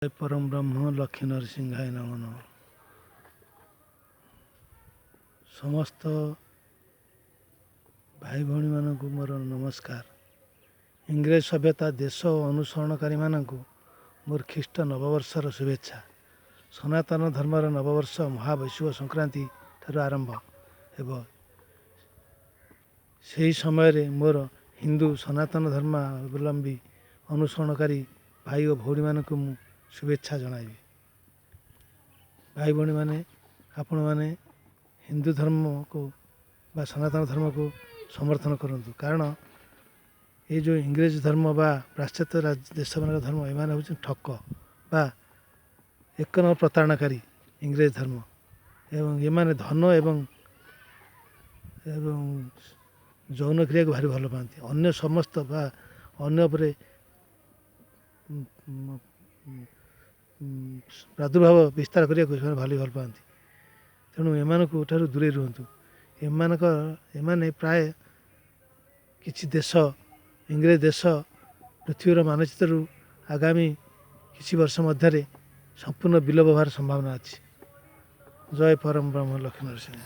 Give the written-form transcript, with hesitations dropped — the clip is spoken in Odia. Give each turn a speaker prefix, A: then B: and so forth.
A: ପରମ ବ୍ରହ୍ମ ଲକ୍ଷ୍ମୀ ନରସିଂହାୟ ନମଃ। ସମସ୍ତ ଭାଇ ଭଉଣୀମାନଙ୍କୁ ମୋର ନମସ୍କାର। ଇଂରେଜ ସଭ୍ୟତା ଦେଶ ଓ ଅନୁସରଣକାରୀମାନଙ୍କୁ ମୋର ଖ୍ରୀଷ୍ଟ ନବବର୍ଷର ଶୁଭେଚ୍ଛା। ସନାତନ ଧର୍ମର ନବବର୍ଷ ମହାବୈଶୁବ ସଂକ୍ରାନ୍ତି ଠାରୁ ଆରମ୍ଭ ହେବ। ସେହି ସମୟରେ ମୋର ହିନ୍ଦୁ ସନାତନ ଧର୍ମାବଲମ୍ବୀ ଅନୁସରଣକାରୀ ଭାଇ ଓ ଭଉଣୀମାନଙ୍କୁ ମୁଁ ଶୁଭେଚ୍ଛା ଜଣାଇବି। ଭାଇ ଭଉଣୀମାନେ, ଆପଣମାନେ ହିନ୍ଦୁ ଧର୍ମକୁ ବା ସନାତନ ଧର୍ମକୁ ସମର୍ଥନ କରନ୍ତୁ, କାରଣ ଏ ଯେଉଁ ଇଂରେଜ ଧର୍ମ ବା ପାଶ୍ଚାତ୍ୟ ଦେଶମାନଙ୍କ ଧର୍ମ, ଏମାନେ ହେଉଛନ୍ତି ଠକ ବା ଏକ ନମ୍ବର ପ୍ରତାରଣାକାରୀ ଇଂରେଜ ଧର୍ମ। ଏବଂ ଏମାନେ ଧନ ଏବଂ ଯୌନ କ୍ରିୟାକୁ ଭାରି ଭଲ ପାଆନ୍ତି। ଅନ୍ୟ ସମସ୍ତ ବା ଅନ୍ୟ ଉପରେ ପ୍ରାଦୁର୍ଭାବ ବିସ୍ତାର କରିବାକୁ ସେମାନେ ଭାରି ଭଲ ପାଆନ୍ତି। ତେଣୁ ଏମାନଙ୍କୁ ଠାରୁ ଦୂରେଇ ରୁହନ୍ତୁ। ଏମାନେ ପ୍ରାୟ କିଛି ଦେଶ, ଇଂରେଜ ଦେଶ ପୃଥିବୀର ମାନଚିତ୍ରରୁ ଆଗାମୀ କିଛି ବର୍ଷ ମଧ୍ୟରେ ସମ୍ପୂର୍ଣ୍ଣ ବିଲୋପ ହେବାର ସମ୍ଭାବନା ଅଛି। ଜୟ ପରମ ବ୍ରହ୍ମ ଲକ୍ଷ୍ମୀ ନରସିଂହ।